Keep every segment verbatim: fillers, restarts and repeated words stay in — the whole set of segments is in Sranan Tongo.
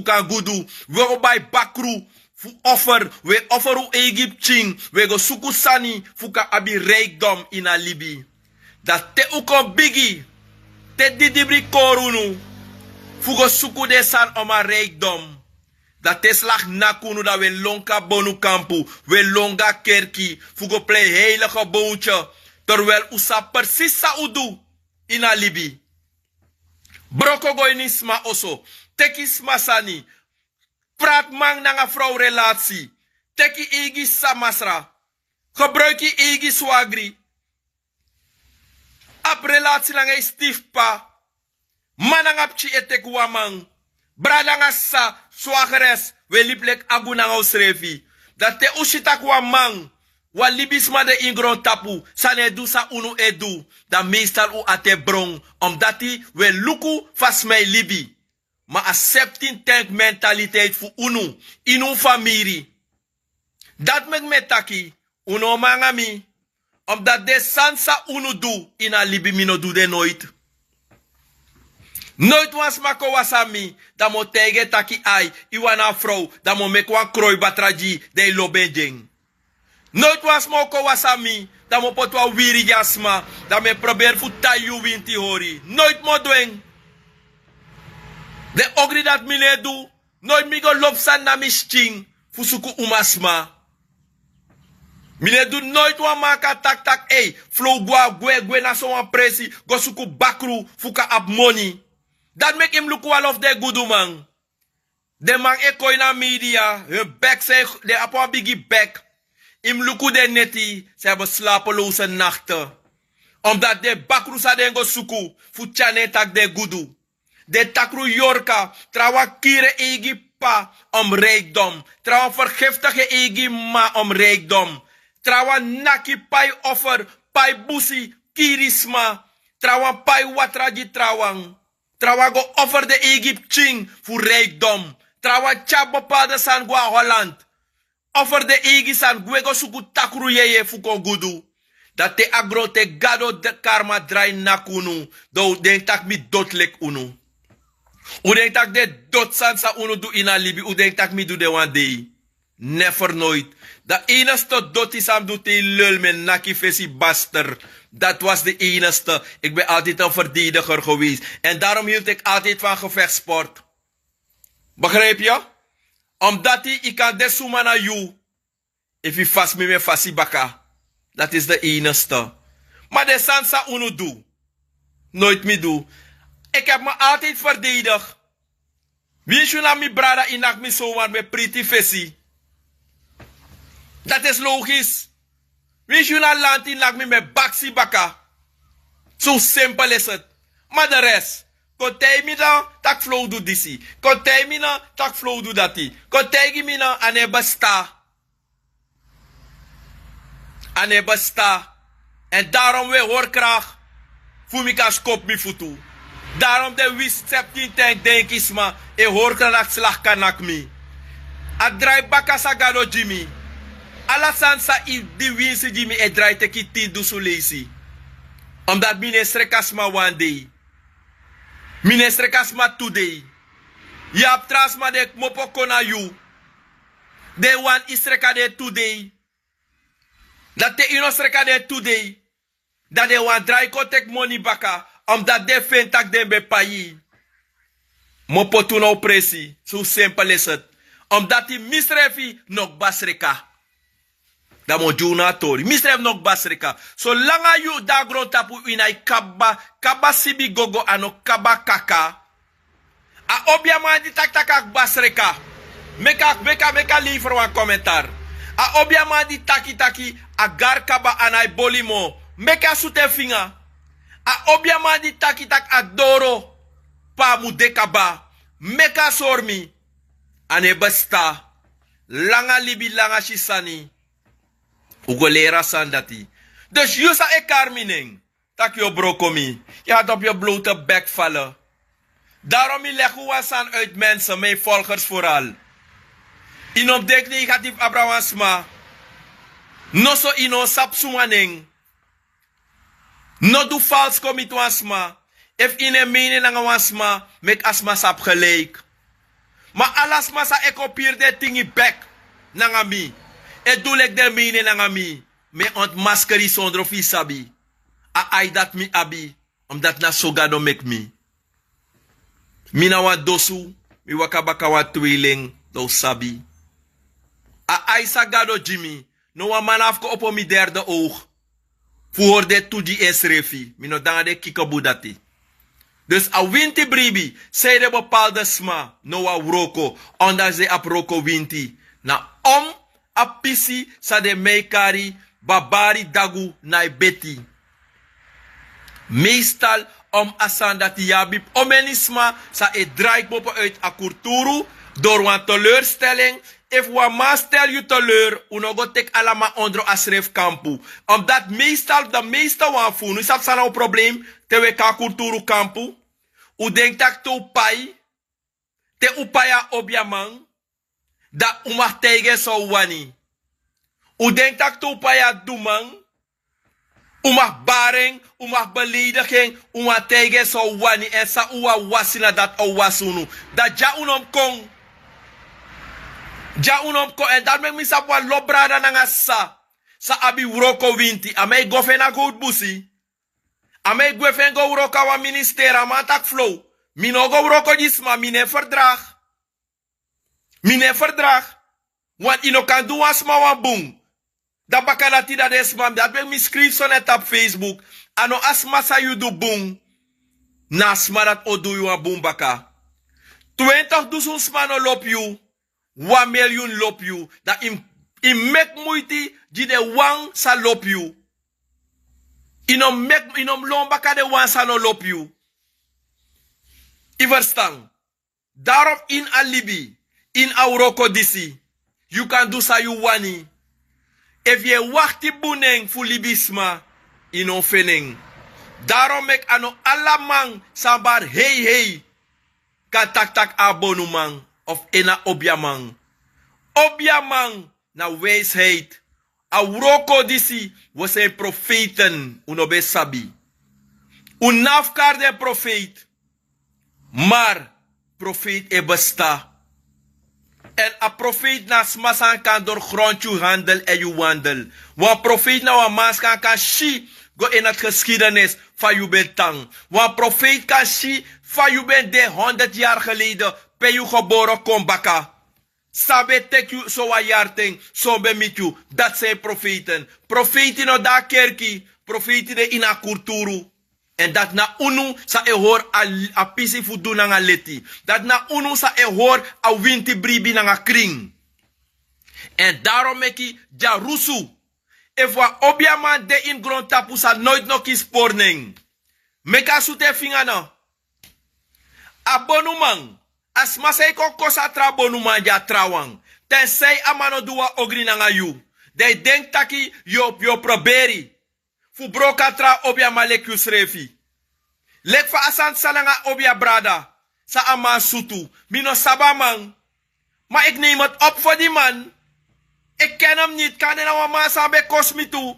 kan gudu. Wi o go bai bakru fu offer. Wi e offer un eigi pikin. Wi e go suku sani fu kan abi rijkdom ini a libi. Dan te un kon bigi, te didibri kori unu fu go suku den sani om a rijkdom, dan te slagi naki unu, dan wi e lon kon a bonu kampu. Wi e lon go a kerki fu go plei heilige bowntye. Terwijli un sabi presisi san un du ini a libi. Broko go ini sma oso, teki sma sani, prati man nanga frow relasi, teki eigi sisa masra, gebruiki eigi swagri, abi relasi nanga yu stifu p'pa. Man nanga pikin e teki wan man, brada nanga sisa, swagres, wi e libi leki agu nanga unsrefi. Dan te un si tak' wan man, wan libisma de ini grontapu, san no e du san unu e du, dan meestal un ati e bron. Omdati wi e luku fa sma e libi. Ma a septin tank mentaliteit fu unu ini un famiri. Dati meki mi e taki, un no o man nanga mi. Omdati den sani san unu du ini a libi, mi no du den noiti. Noiti wan sma kon wasi na mi, dan mi o taigi en taki ai, yu wani a frow, dan mi o meki wan kroibatra gi yu, dan yu lobi en gi en. Noiti wan sma o kon wasi na mi, dan mi o poti wan wiri gi a sma, dan mi e proberi fu tai yu winti hori. Noiti mi o du en. Den ogri dati mi no e du. Noiti mi go lobi sani na mi skin fu suku umasma. Mi no e du. Noiti wan man kan taki tak' ei, flow gwe, gwe, gwe na sowan presi go suku bakru fu kan abi moni. Dati meki yu mus luku wan lofu den guduman. Den man e kon ini a media, hun bek san den abi wan bigi bek. Yu mus luku den neti, san e abi slapelose nakte. Omdati den bakru san den go suku fu tyari nen tak' den gudu. Den takru yorka, trawan kiri en eigi p'pa om rijkdom. Trawan fergiftigi en eigi m'ma om rijkdom. Trawan naki, pai offer, pai busi, kiri sma. Trawan pai watra gi trawan. Trawan go offer den eigi pikin fu rijkdom. Trawan tyari bepaalde sani go na Holland. Offer den eigi sani, gwe go suku takru yeye fu kon gudu. Dan te a gron, te Gado karma drai naki unu, dan un denki tak' mi doti leki unu. Un denki tak' den doti sani san unu du ini a libi, un denki tak' mi du den wan dei. Never nooit. Dan enigste doti san mi du te yu lul, mi e naki fesi baster. Dat was de enigste. Ik ben altijd een verdediger geweest. En daarom hield ik altijd van gevechtsport. Begrijp je? Omdati yu kan de suma na yu. Efu yu fasi mi, mi e fasi baka. Dat is de enigste. Ma den sani san unu du, noiti mi du. Ik heb me altijd verdedigd. Winsi yu na mi brada, yu naki mi zomaar met priti fesi. Dat is logisch. Winsi yu na lanti, yu naki mi met baksi baka. Zo simpel is het. Ma de rest, kon taigi mi dan tak' flow du disi. Kon taigi mi dan tak' flow du dati. Kon taigi mi dan, a no e besta. A no e besta. En daarom wi e hori kragi fu mi kan skopu mi futu. Daarom den wisi septin ten denkisma e hori kragi tak' slagi kan naki mi. A drai baka san Gado gi mi. Ala sani san yu di winsi gi mi e drai teki tin dusun leisi. Omdati mi no e sreka sma wan dei. Mi no e sreka sma tu dei. Yu abi tra sma den e kmopo kon na yu. Den e wani yu sreka den tu dei. Dan te yu no sreka den tu dei, dan den wani drai kon teki moni baka, omdati den feni tak' den ben pai yu. Mi o poti unu na opresi, so simpel is het. Omdati misrefi no kba sreka. Dan mi o gi unu a tori. Misrefi no kba sreka. Solanga yu de na grontapu, yu na yu kaba, kaba sibi gogo, a no kaba kaka. A obiaman di taki tak' a kba sreka. Meki a, meki a, meki a lever wan commentaar. A obiaman di taki taki a gari kaba, a no e boli moro. Meki a sutu en finga. A obiaman di taki tak' a doro pe a mu de kaba. Meki a sori mi. A no e besta. Langa libi, langa si sani. Un go leri a sani dati. Dus yu san e kari mi nen, tak' yu o broko mi, yu hati op yu blote bek fale. Daarom mi legi wan sani uit, mensen, mijn volgers vooral. Yu no mus denki negatief abra wan sma. Noso, yu no sabi suma nen. No du falsi kon miti wan sma. Efu yu no e mene nanga wan sma, meki a sma sabi gelijk. Ma ala sma san e kon piri den tingi bek nanga mi, e du leki den meini en nanga mi. Mi e ontmaskeri sondro fu yu sabi a ai dati mi abi. Omdati na so gado meki mi. Mi na wan dosu, mi waka baka wan tweilen, dan un sabi. A ai san gado gi mi. No wan man na fu kon opo mi derde oog fu hori den tu gi ensrefi. Mi no de nanga den kikebu dati. Dus a winti bribi, sanede bepaalde sma no wan wroko, ondanks den abi wroko winti, na om a pisi san den mei kari babari dagu na e beti. Meestal om a sani dati yu abi omeni sma san e drai kmopo uit a kulturu dori wan teleurstelling. Efu wan man stel yu teleur, un no go teki ala man ondro a srefi kampu. Omdati meestal de meeste wan fu unu, yu sabi san na un probleem? Te un e kon a kulturu kampu, un denki tak' te un pai, te un pai a obiaman, dan un mag taigi en san un wani. Un denki tak' te un pai a duman, un mag bari en, un mag beleidigi en, un wani taigi en san un wani, èn san un wani wasi na dati a o wasi unu. Dan dya un no mus kon. Dya un no mus kon. Èn dati meki mi sabi wan lo brada nanga sisa san abi wroko winti, a man e go fu en na gowtu busi. A man e gwe fu en go wroko a wan ministeri, a man taki flow. Mi no o go wroko gi sma, mi no e ferdragi. Mi no e ferdragi. Want yu no kan du wan sma wan bun, dan baka dati dan den sma, dati meki mi skrifi so na tapu Facebook. A no a sma san yu du bun, na a sma dati o du yu wan bun baka. Twintig dusun sma no lobi yu, wan milyun lobi yu, dan yu mus meki muiti gi den wan san lobi yu. Yu no meki, yu no mus lon baka den wan san no lobi yu. Yu ferstan? Darom ini a libi, ini a wroko disi, yu kan du san yu wani. Efu yu e wakti bun nen fu libisma, yu no o feni en. Darom meki a no ala man san bari heihei kan taki tak' a bonuman of en na obiaman. Obiaman na wijsheid. A wroko disi, wi seni profeiten, un no ben sabi. Un no abi fu kari den profeiti. Mar profeiti e bestan. Èn a profeiti na a sma san kan doorgronde yu handel èn yu wandel. Wan profeiti na wan man san kan si go in het geschiedenis fa yu ben tan. Wan profeiti kan si fa yu ben de honderd yari geleden, pe yu gebore kon baka. San ben teki yu so wan yari ten, san ben miti yu, dati seni profeiten. Profeiti no de a kerki, profeiti de ini a kulturu. Èn dati na unu san e hori a, a pisi fu du nanga leti. Dati na unu san e hori a winti bribi nanga krin. Èn darom meki dyarusu. Efu wan obiaman de ini grontapu san noiti no kisi pori nen, meki a sutu en finga no. A bonuman, a sma san e kon kosi a tra bonuman gi a trawan. Tensei a man no du wan ogri nanga yu, dan yu denki taki yu o, yu o proberi fu broko a tra obiaman leki yusrefi. Leki fa a sani san nanga a obiabrada san a man sutu. Mi no sabi a man. Ma ik neem het op voor die man. Ik ken hem niet. Kan na wan man san ben kosi mi tu.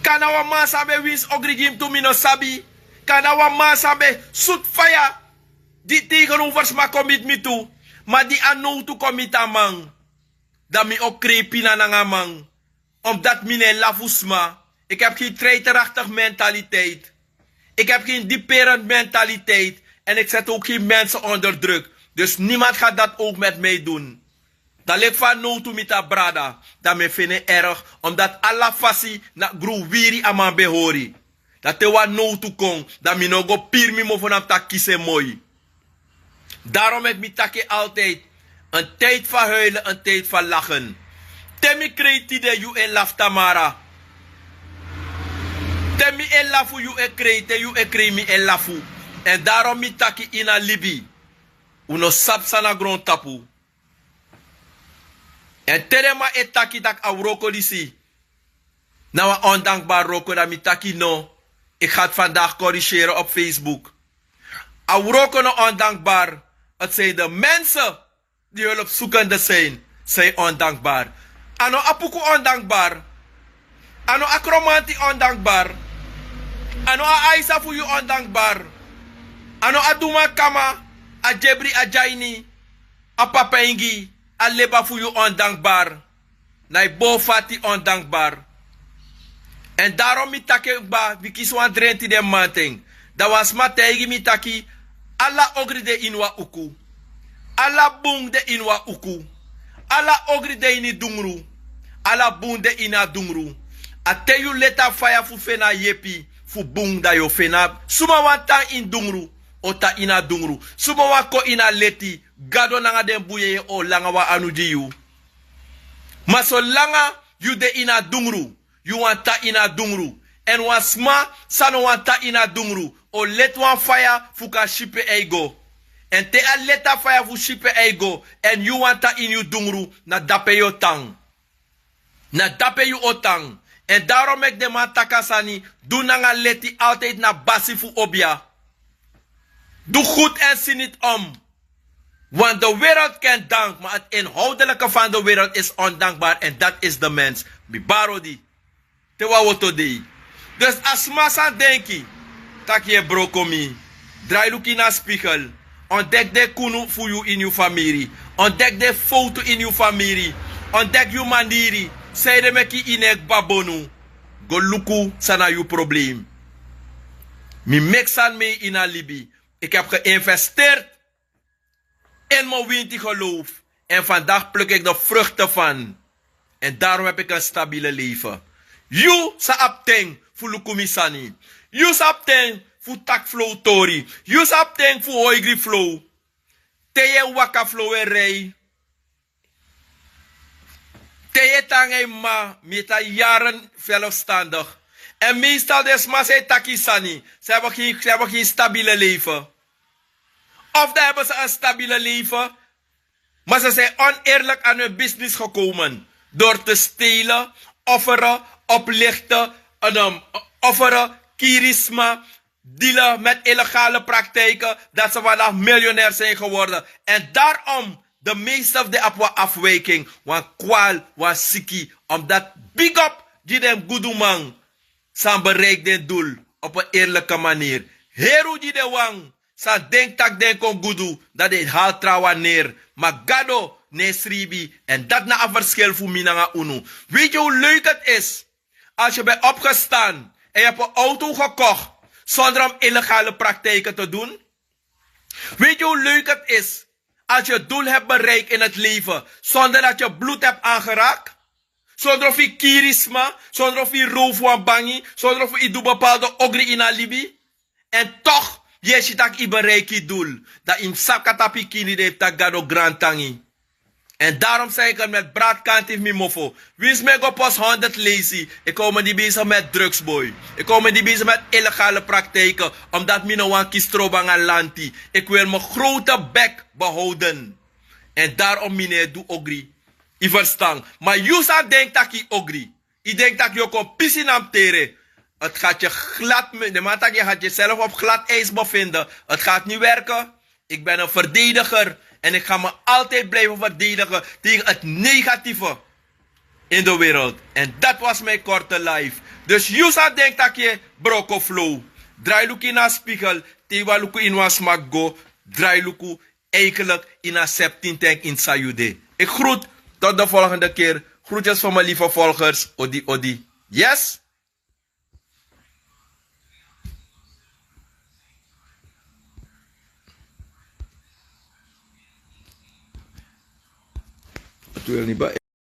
Kan na wan man san ben winsi ogri gi mi tu, mi no sabi. Kan na wan man san ben sutu faya. Di tegenover sma kon miti mi tu. Ma di a nowtu kon miti a man, dan mi o krei pina nanga a man. Omdat mi no e lafu sma. Ik heb geen treiterachtig mentaliteit. Ik heb geen duperend mentaliteit. En ik zet ook geen mensen onder druk. Dus niemand gaat dat ook met mij doen. Dan leki fa a nowtu miti a brada, dan mi e feni en erg, omdat ala fasi na gron wiri a man ben hori. Dan te wan nowtu kon, dan mi no go piri mi mofo na mi taki kisi en moi. Daarom meki mi taki altijd: een tijd van huilen, een tijd van lachen. Te mi krei tide, yu e lafu tamara. Te mi e lafu, yu e krei, te yu e krei, mi e lafu. Èn daarom mi taki, ini a libi, un no sabi san na grontapu. Èn te den man e taki tak' a wroko disi na wan ondankbari wroko, dan mi taki no. Ik ga het vandaag corrigeren op Facebook. A wroko no ondankbaar. Het zijn de mensen die hulpzoekende zijn, zijn ondankbaar. A no a puku ondankbaar. A no a kromanti ondankbaar. A no a aisa fu yu ondankbaar. A no a duman kama, a dyebri, a dyaini. A papa ingi, a leba fu yu ondankbar. Na yu boo fati ondankbar. Èn daron mi taki en kba, mi kisi wan drenti den manten. Dan wan sma taigi mi taki, ala ogri de ini wan uku. Ala bun de ini wan uku. Ala ogri de ini dungru. Ala bun de ini a dungru. A te yu leti a faya fu feni a yepi fu bun, dan yu o feni a. Suma wani tan ini dungru, o tan ini a dungru. Suma wani kon ini a leti, Gado nanga den bun yeye o langa wan anu gi yu. Ma solanga yu de ini a dungru, yu wani tan ini a dungru. Èn wan sma san no wani tan ini a dungru o leti wan faya fu kon sipe en go. Èn te a leti a faya fu sipe en go, èn yu wani tan ini yu dungru, na dape yu o tan. Na dape yu o tan. Èn daron meki den man taki a sani, du nanga leti altijd na basi fu obia. Doe goed en zie niet om. Want de wereld kent dank, maar het inhoudelijke van de wereld is ondankbaar en dat is de mens. Mi bari odi. Te wan woto dei. Dus a sma san denki taki yu e broko mi, drai luku ini a spigel. Ontdek den kunu fu yu ini yu famiri. Ontdek den fowtu ini yu famiri. Ontdek yu maniri. Sanede meki yu no e kba bonu. Go luku san na yu probleem. Mi meki sani mei ini a libi. Ik heb geïnvesteerd in mijn winti geloof. En vandaag pluk ik de vruchten van. En daarom heb ik een stabiele leven. Yu sa abi ten fu luku mi sani. Yu sa abi ten fu taki flow tori. Yu sa abi ten fu hoigri flow. Te yu e waka flow e rei. Te yu e tan nanga yu mama, mi e tan yaren zelfstandig. En meestal den sma san e taki sani, ze hebben geen, ze hebben geen stabiele leven. Of dan hebben ze een stabiele leven, maar ze zijn oneerlijk aan hun business gekomen. Door te stelen, offeren, oplichten, en, um, offeren, kiri sma, dealen met illegale praktijken, dat ze vandaag miljonair zijn geworden. En daarom, de meeste van de abi wan afwijking, wan kwal, wan siki. Omdat big up gi den guduman san bereik den doel op een eerlijke manier. Heru gi den wan san denki taki den kon gudu, dan den hali trawan neer. Ma Gado no e sribi, en dat na a verschil fu mi nanga unu. Weet je hoe leuk het is als je bent opgestaan en je hebt een auto gekocht zonder om illegale praktijken te doen? Weet je hoe leuk het is als je het doel hebt bereikt in het leven zonder dat je bloed hebt aangeraakt? Sondro fu yu kiri sma, sondro fu yu roof wan bangi, sondro fu yu du bepaalde ogri ini a libi. En toch, yu e si taki yu bereiki yu doel. Dan yu mus sabi katapu yu kini, den yu taki Gado grantangi. En daarom zei ik er met braadkant in mijn mofo. Winst mij op als honderd lazy. Ik hou me niet bezig met drugsboy. Ik hou me niet bezig met illegale praktijken. Omdat mi no wan kistroba nanga lanti. Ik wil mijn grote bek behouden. En daarom mi no e du ogri. Yu verstan? Ma yu san denki taki yu ogri. Yu denki taki yu o kon pisi na mi tere. Het gaat je glad, de man taki je gaat jezelf op glad ijs bevinden. Het gaat niet werken. Ik ben een verdediger en ik ga me altijd blijven verdedigen tegen het negatieve in de wereld. En dat was mijn korte life. Dus yu san denki taki yu e broko flow, drai luku ini a spigel. Te yu wani luku ini wan sma go, drai luku eigenlijk ini a septin ten ini san yu de. Ik groet tot de volgende keer. Groetjes van mijn lieve volgers. Odi, odi. Yes? Het wil niet bij.